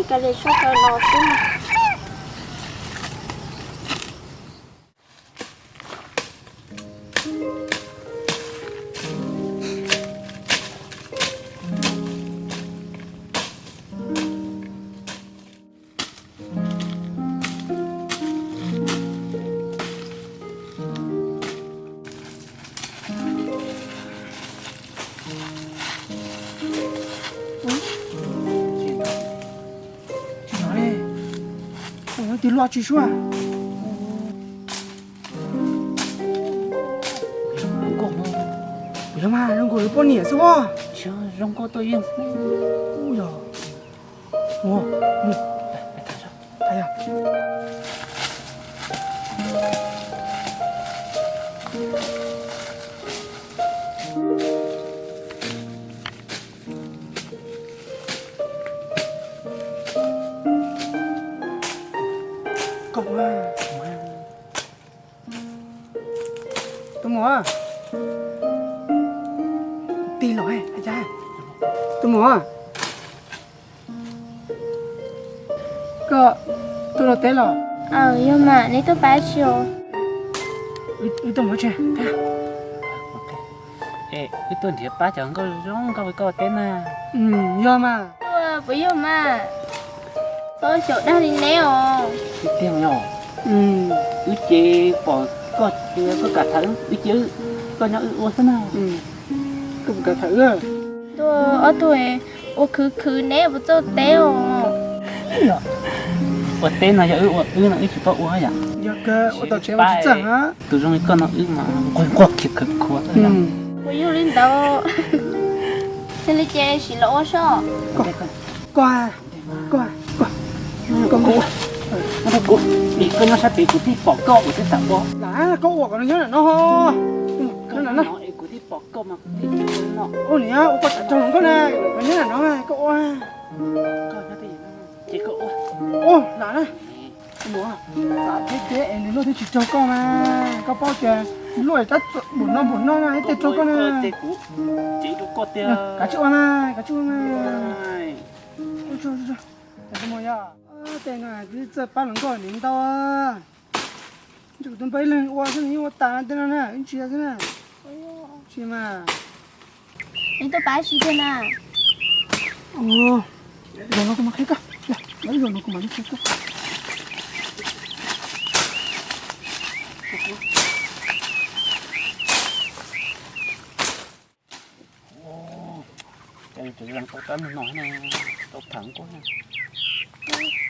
Ka le soj ka los xwb. Tsis hnov li. Ua tig luaj tsis suab. Kuv yog mas zoo nkaus li poj niam xwb os. Zoo nkauj tuaj yeej. Ua yog. Ua. Tus muam, tig los, tus muam, koj tuaj los teb los? Aw, yog mas, neb tuaj pab tsi os? Wb tuaj mus tsev. Wb tuaj nrhiav pab cov nkauj zoo nkauj li koj teb na. Yog mas. Puas yog mas? Koj xyaum dag li neb os. Tiag tiag yog. Wb ces pom koj, koj kam tham wb ces koj nyob wb ua xwb na. Koj puas kam tham wb? Tuaj ob tug ua khwv khwv neb puas txawj teb os? Ua teb no yog wb ua, wb no wb tsis paub ua yom. Yog kawg, ua tom tsev mas tsis txawj. Tus zoo li koj no wb mas nquag nquag khiav khawv khuav. Puas yog li ntawd? Yog li ces sim los ua soj. Koj, koj, koj, koj nyob sab tid kuv thiaj pom koj ua teb tam ua. Lam koj ua kom nws nyob ntawm no ho. Kuv thiaj pom koj mas kuv thiaj ua no. Ua niam ua koj tsam raug hluas nkauj na, nyob ntawm no koj ua. Ces koj ua. Ua lam na. Muam, xav thiab ces nws luaj thiab tsis raug koj mas, koj paub tias luaj tab npaum no npaum no na ib teg raug koj na. Kav tsij ua mas, kav tsij ua mas. Tej no twb txawj pab hluas nkauj li ntau. Ntshe kuv tus npawg ib leeg ua xwb nws yeej ua tas tej no na, ib ntsia xwb na. Tsis mas. Neb tuaj pab tsi tiag na? Zaum no kuv mam qhia koj, zaum no kuv mam qhia koj. Ces tau tab no no, tau tham nkauj,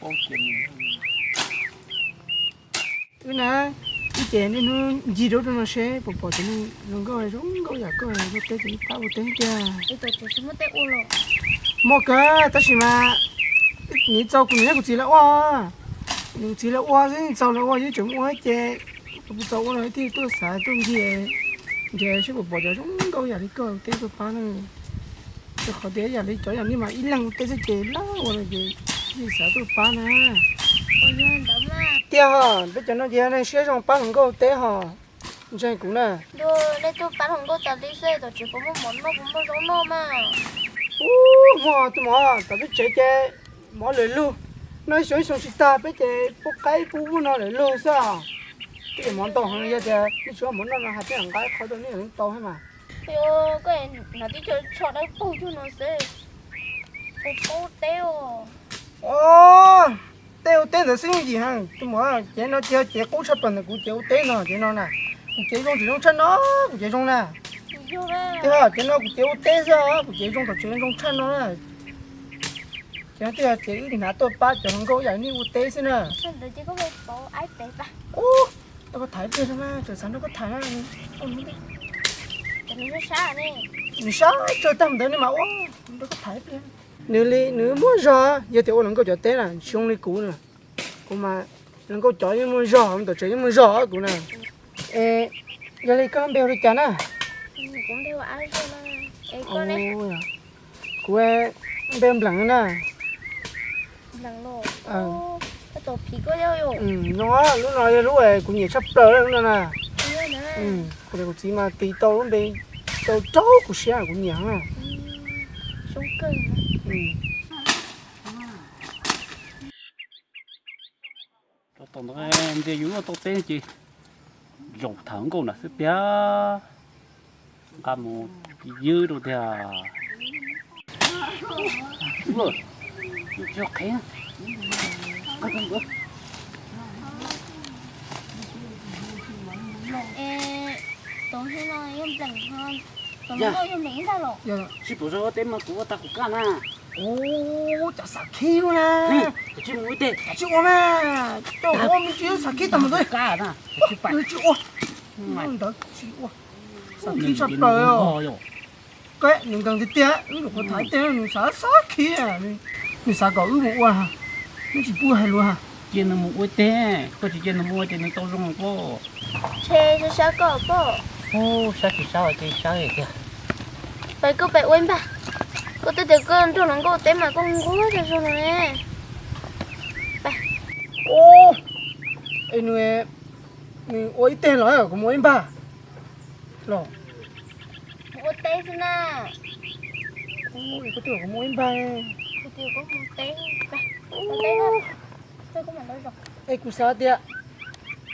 paub tias wb na, ib ces niaj hnub ncig rau rau no seb puas pom cov neeg zoo nkauj zoo nkauj yam koj tuaj teb ces wb pab ua teb tiag. Muaj kawg tab sis mas nws txaus kuv niam thiab kuv txiv lawv ua, kuv txiv lawv ua xwb, txaus lawv ua yeej tseem ua ces kuv txaus ua no thiaj tuaj xav tuaj ncig, ncig seb puas pom cov zoo nkauj yam li koj teb tuaj pab na. Rau qhov tias yam li cov yam li mas ib leeg teb xwb ces lawv ua no ces yeej xav tuaj pab na. Tiag ho, peb cov no ces yog neeg siab zoo pab hluas nkauj teb ho. Ntseeg kuv na. Nej tuaj pab hluas nkauj tas li xwb, tom tsev puas muaj mov noj, puas muaj zaub noj mas? Ub, muaj tus mov tom peb tsev ces mov lawm lug, noj ib xyoo ib xyoo tsis tag, peb ces pub qaib pub ub no lawm lug xwb. Peb ces mov ntau heev, yog tias nej tsis muaj mov noj no hais peb mam nqa ib qho rau nej tau thiab mas. Koj hnav tib co tsho dawb paug cuag no xwb, puas paub teb os? Os, tej ua teb ntawd xwb yooj yim heev tus muam, cev no ces yog cev qub tshaj plaws ntawm kuv cev ua teb no, cev no na. Kuv cev zoo tseem zoo tshaj no, kuv cev zoo na. Tiag, cev no kuv cev ua teb xwb, kuv cev zoo tom tsev zoo tshaj no na. Ces no thiaj yog ces wb hnav tuaj pab cov hluas nkauj ib yam li nej ua teb xwb na. Ub, tau koj tham ib pliag, tseem xav nrog koj tham na. Nws sab tsawg tag ntawd ne mas ua, nrog koj tham ib pliag. Nws li nws muaj zog, yog tias ua hluas nkauj cov teb na tsis zoo li kuv na. Kuv mas hluas nkauj cov yeej muaj zog, tom tsev yeej muaj zog kuv na. Es yog li koj npe hu li cas na? Kuv npe Nplees na. No, lub no yog lub kuv nyiam tshaj plaws lub no na. Kuv niam kuv txiv mas tis tau lub npe tau raug kuv siab kuv nyiam na. Zoo kawg. Ntawd ntsia yus luaj tau teb ces zaum tham nkauj nram xwb tiag, nqa mus ywb rau tiag. Tsis pom zoo teb mas kuv ua tag kuv kaj na. Ua cas xav khib lub na. Kav tsij mus ua ib teg, kav tsij ua na. Coj ua me ntsis xav khib tag mus tib, kav tsij ua. Ntawd tsis ua, xav khib tshaj plaws os. Nws nkees tiag tiag, wb nyuam qhuav tham ib teg nws xav xav khib, nws xav kom wb mus ua, wb tsis pub hais lus. Cia nws mus ua teg, koj tsis cia nws mus ua ces nws tau zoo pob. Ntshe sab koj pob. Sab tsis sab ces sab tiag. Pais koj pais ua ib npag, koj twb tias koj nrog hluas nkauj teb mas koj nquag tag zog no ne. Nws ua ib teg los kuv mus ua ib npag los. Ua teb xwb na. Koj twb kom kuv mus ua ib npag. Es kuv xav tias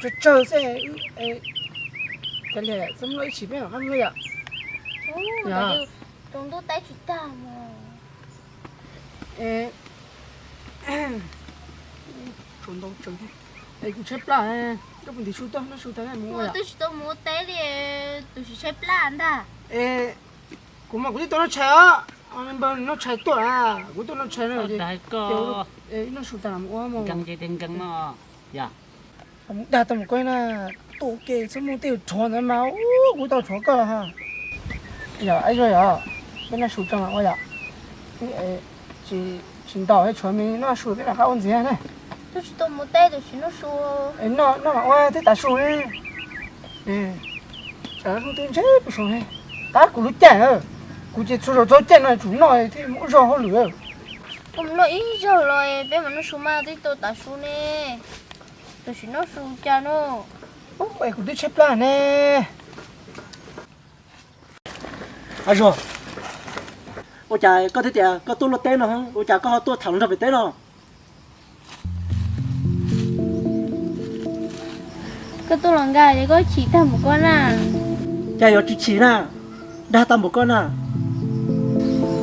tsawg tsawg xwb, kav liam txhob muaj ib chim peb mam qab mus yom. Tsaus ntuj teb tsis tag mas. Tshuav ntau tsees, es kuv tshaib plab, koj puas ntim su tuaj noj su tag mus ua yom. Twb tsis tau mus ua teb li, tus tsis tshaib plab ntag. Es kuv mas kuv twb tau noj tshais os, npawg noj tshais tuaj na, kuv tau noj tshais na. Noj su tag mus ua mus. Dag tau mus koj na, tuaj ua ke txhob muaj tej rhuav ntawd mas kuv tau rhuav koj. Yog ib zaug yog peb noj su tag mus ua yom. Tsis ntaus tshuav me noj su peb rov qab ua ntxiv na. Twb tsis tau mus teb tus tsis noj su. Noj mas ua thiab tav su. Tsam hnub twb ntsib pem saud, tab kuv lub caij, kuv ces txhua zaus txog caij no tsum noj thiaj muaj zog hauj lwm. Kuv mus noj ib zaug los peb mam noj su mas twb tau tav su ne. Tus tsis noj su cas no. Es kuv twb tshaib plab ne. A Zuag, ua cas koj thiaj tias koj tuaj luaj teb no, ua cas koj ho tuaj tham hluas nraug pem teb no? Koj tuaj los nkag ces koj chim tag npaum koj na. Cas yuav tsis chim na, dag tag npaum koj na.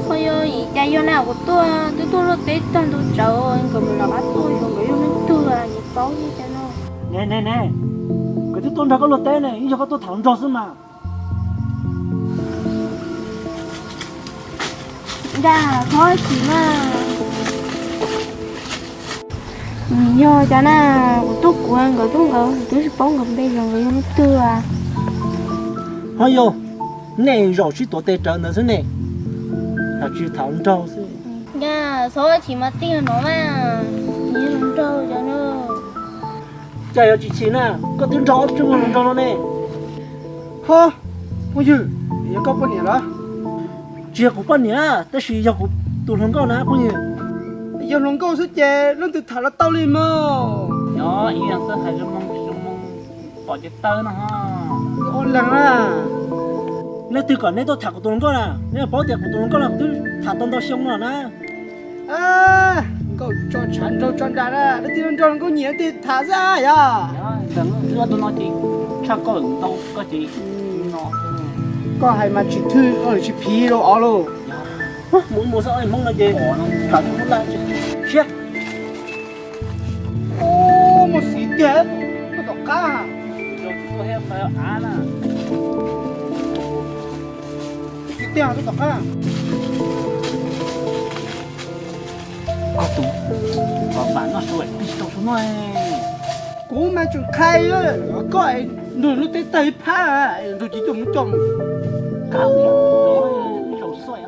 Ho yog cas yog na, kuv tuaj twb tuaj luaj teb tag ntu tsawv, nkawd mus los qab tuaj, nkawd yog leej twg ces paub li cas no. Ne ne ne, nkawd twb tuaj nrog koj luaj teb ne, ib zaug koj tuaj tham hluas nraug xwb mas. Dag, txhob chim mas. Yog cas na, kuv tuaj kuv nkawd tuaj nkawd, kuv twb tsis paub nkawd npe los nkawd yog leej twg. Ho yog, nej zaum sib tuav tes rawv ntawd xwb ne, tham tsis tham hluas nraug xwb. Dag, txhob chim mas tiag no mas, yog hluas nraug cas no. Cas yuav tsis chim na, koj twb nrog ob tug hluas nraug no ne. Ho, phooj ywg, yog koj poj niam los? Tsis yog kuv poj niam, tab sis yog kuv tus hluas nkauj na phooj ywg. Yog hluas nkauj xwb ces leej twg tham los tau li mog. Nyob ib leeg xwb hais zoo moo zoo moo pom ces taw no. Ua leeg na. Leej twg kom neb tuaj tham kuv tus hluas nkauj na? Neb paub tias kuv tus hluas nkauj no kuv twb tham tau ntau xyoo no na. Nkauj tso tshav nraug tso nra na, leej twg nrog hluas nkauj nyiam leej twg tham xwb yog. Tus no ces tshaj koj ntau koj ces no. Koj hais mas tsis thwj tsis phiv rau av lauj. Mus mus xwb, Hmoob no ces tham Hmoob laj siab. Ub, muaj xiv tiag, tuaj tom qab. Xiv tiag, tuaj tom qab. Koj tus, koj mam noj su, twb tsis tau su noj. Kuv mas tseem qhia koj, nrog lub teb tawg ib phab, nrog tsis tuaj mus coj mus. Kav liam, zaum xwb.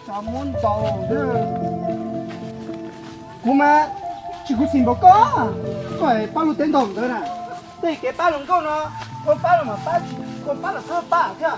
Xav muab ntaus thiab. Kuv mas tsis khuv xim npaum koj, koj pab lub teb ntaus ntawd na. Tej kev pab hluas nkauj no, koj pab los mas pab, koj pab los txhob pab thiab.